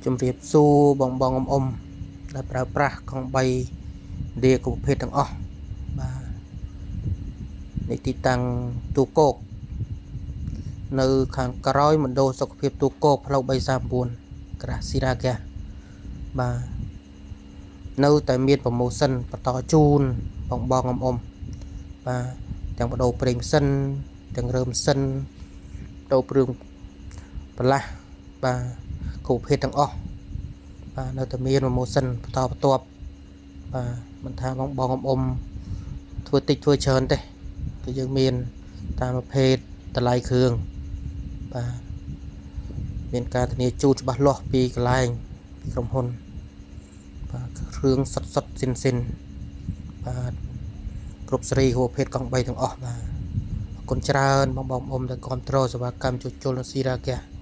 ជំរាបសួរបងបងអ៊ំអ៊ំដែលប្រើប្រាស់កង់3ឥណ្ឌាគ្រប់ប្រភេទទាំងអស់បាទនេះទីតាំងទូកោកនៅខាងក្រោយមណ្ឌលសុខភាពទូកោកផ្លូវ339ក្រាស់ស៊ីរ៉ាហ្គាបាទនៅតែមាន promotion បន្តជូនបងបងអ៊ំអ៊ំបាទទាំងបដូរប្រេងម៉ាស៊ីនទាំងរើម៉ាស៊ីនបដូរគ្រឿងបន្លាស់បាទគ្រប់ប្រភេទទាំងអស់ បាទនៅតែមាន promotion បន្តបន្ទាប់បាទមិនថាបងបងអ៊ំអ៊ំធ្វើតិចធ្វើច្រើនទេគឺយើងមានតាមប្រភេទតម្លៃគ្រឿងបាទមានការធានាជូនច្បាស់លាស់ពីកន្លែងពីក្រុមហ៊ុនបាទគ្រឿងសុតសុតស៊ីនស៊ីនបាទគ្រប់សេរីគ្រប់ប្រភេទកង់3ទាំងអស់បាទអរគុណច្រើនបងបងអ៊ំដែលគ្រប់គ្រងសេវាកម្មជួសជុលនៅស៊ីរ៉ាហ្គាស។